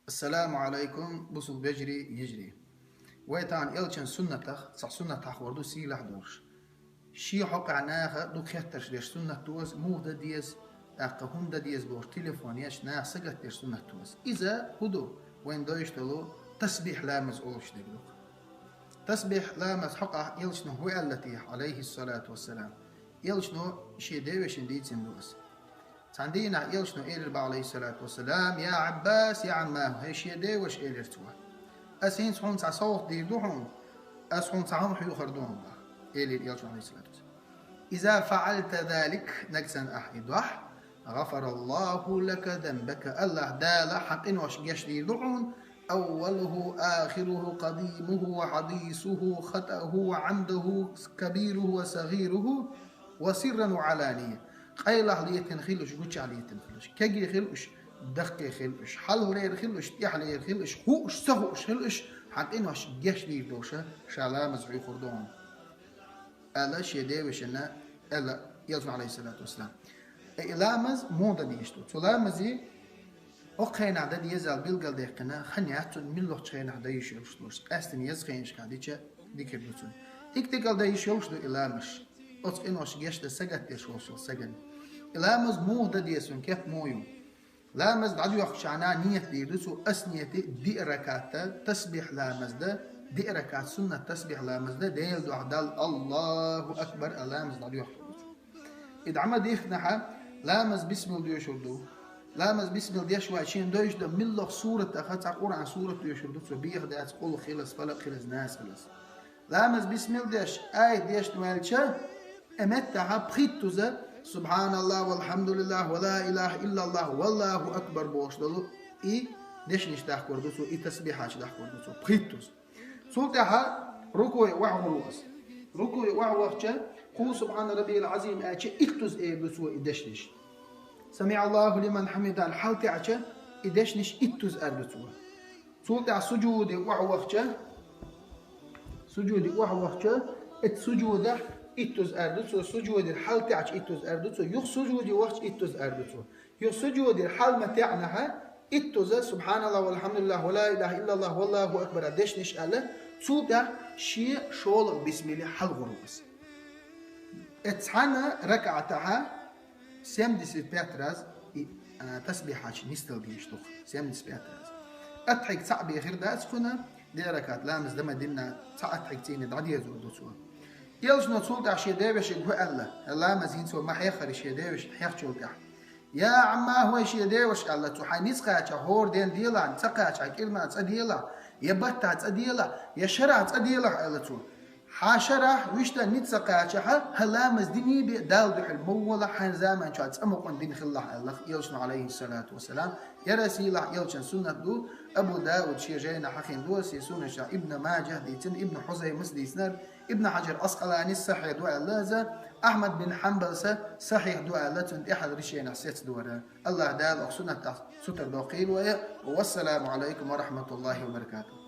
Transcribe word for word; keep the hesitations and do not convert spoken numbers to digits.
Ассаламу алайкум, бусулба вежарий, йижарий. Вай тахана элчан суннатах, цхьа суннат хьахор ду сийлахь долуш. Шен хьокъехь наха дукха хеттарш деш суннат ду аса, муха дан деза, тӀаккха хӀунда дан деза бохуш телефон еш наха сагатдеш суннат ду аса. Иза хӀун ду? Вайна дойуш долу тасбихь ламаз олуш дерг ду. Тасбихь ламаз хьокъехь элчано хӀун аьлла техьа, алайхиссалату вассалам? Элчано шен девешин дийцина ду аса. Цхьана дийнахь элчано элира бах, алайхиссалату вассалам: «Я Ӏаббас, я Ӏаммаху», хӀей шен деваш, элира цо. «Ас хӀинца хьуна цхьа совгӀат дийр ду хьуна, ас хьуна цхьа хӀума хьоьхур ду хьуна», — бах, элира элчано, алайхиссалату вассалам. «Иза фаӀалта залик», нагахь санна ахь и дохь, «гӀафараллаху лака занбака», Аллахь Дала хьан къинош геч дийр ду хьуна, «аввалуху, ахируху, къадимуху ва хьадисуху, хатауху ва Ӏамдуху, кабируху ва сагӀируху, ва сирран ва Ӏалания». Къайлах летина хилла уьш, гучахь летина хилла уьш, кегий хилла уьш, дахкий хилла уьш, хьалхалера хилла уьш, тӀаьхьалера хилла уьш, хууш, ца хууш хилла уьш, хьан къинош геч дийр долуш ша ламаз хьоьхур ду хьуна, аьлла шен девешина, аьлла элчано, алайхиссалату вассалам. Э, и ламаз муха дан дезаш ду? Цу ламазе хӀокху хенахь дан дезал билгалдаьккхина хан яц цунна, муьлххачу хенахь дан йиш йолуш долуш, къаьстина еза хенашкахь дича дика ду цунна. Дика-дика дан йиш йолуш ду и ламазаш, оцу къинош геч дан сагатдеш волчу стагана. И ламаз муха дан деза, цуьнан кеп муха ю? Ламаз дӀадоьхкучхьана нийят дийр ду цо, ас нийят ди диъ ракат тасбихь ламаз дан, диъ ракат суннат тасбихь ламаз дан, Делан дуьхьа Далла «Аллаху акбар» аьлла ламаз дӀадоьхкур ду цо. И дӀа ма дихкинехь, ламаз бисмилла доьшур ду. Ламаз бисмилла деш вай, шена дойуш дан муьлхха суратах цхьа Къуръан сурат доьшур ду цо, беха дац, къулху хилас, фалакъ хилас, нас хилас. Ламаз бисмилла деш, аят дешна ваьлча, и меттехь пхийттаза «Субханаллах, валхьамдулиллах, ва ла илаха иллаллах, валлаху акбар» бохуш долу и дешнаш дахкор ду цо, и тасбихьаш дахкор ду цо, пхийттаза. Цул тӀаьхьа рукуе охьагӀур ву аса. Рукуе охьавахча, «Къу субхьана раббиял Ӏазим» аьлча, иттаза эр ду цо и дешнаш. «СамиӀаллаху лиман хьамидаху» аьлла хьалатаьӀча, и дешнаш иттаза эр ду цо. Цул тӀаьхьа сужуде охьавахча, сужуде охьавахча, эцу сужудехь иттаза эр ду цо, сужудера хьалатаьӀча иттаза эр ду цо, юха сужуде вахча иттаза эр ду цо. Юха сужудера хьала ма таьӀнехь, иттаза «Субханаллах, валхьамдулиллах, ва ла илаха иллаллах, валлаху акбар» дешнаш аьлла, цул тӀаьхьа шен шолгӀа бисмилла хьалхагӀур ву аса. Э, цхьана ракаӀатехь семьдесят пять раз и, а, тасбихьаш нисдала дезаш ду-кх, семьдесят пять раз. Аттахьият цхьаъ бен хир дац кхуьнан, диъ ракат ламаз дан ма динна, цхьа аттахьият цӀийне дӀадезор ду цо. Элчано цул тӀаьхьа шен девашка хӀун аьлла, ламаз хӀинца ма хьеххара шен девашка хьехначул тӀаьхьа: «Я Ӏамма, хӀой шен деваш», — аьлла цо, — «хьайн ницкъ кхачахь, хӀора ден делахь, ца кхачахь, кӀирнах цӀа делахь, я баттахь цӀа делахь, я шарахь цӀа делахь», — аьлла цо. «Хьан шарахь, вуьшта ницкъ ца кхачахь, хьан ламаз диний бен Далла дуьхьал ма волахь, хьайн заманчохь цӀа мукъана дина хилалахь», — аьлла элчано, алайхиссалату вассалам. Я Расулаллах, элчан суннат ду, Абу Дауд шен жайнахь хьахийна ду, шен сунанехь, Ибн Маджахь дийцина, Ибн Хузаймас дийцинарг, Ибн Хьаджар Ӏаскъаланис сахьихь ду аьлла иза, Ахьмад бин Хьанбалса сахьихь ду аьлла, цунна тӀаьхьара ришенахь сецна ду хӀара. Аллахь Дала оха суннатах сутара доккхийла вай, вассаламу алайкум ва рахматуллахи ва баракатух.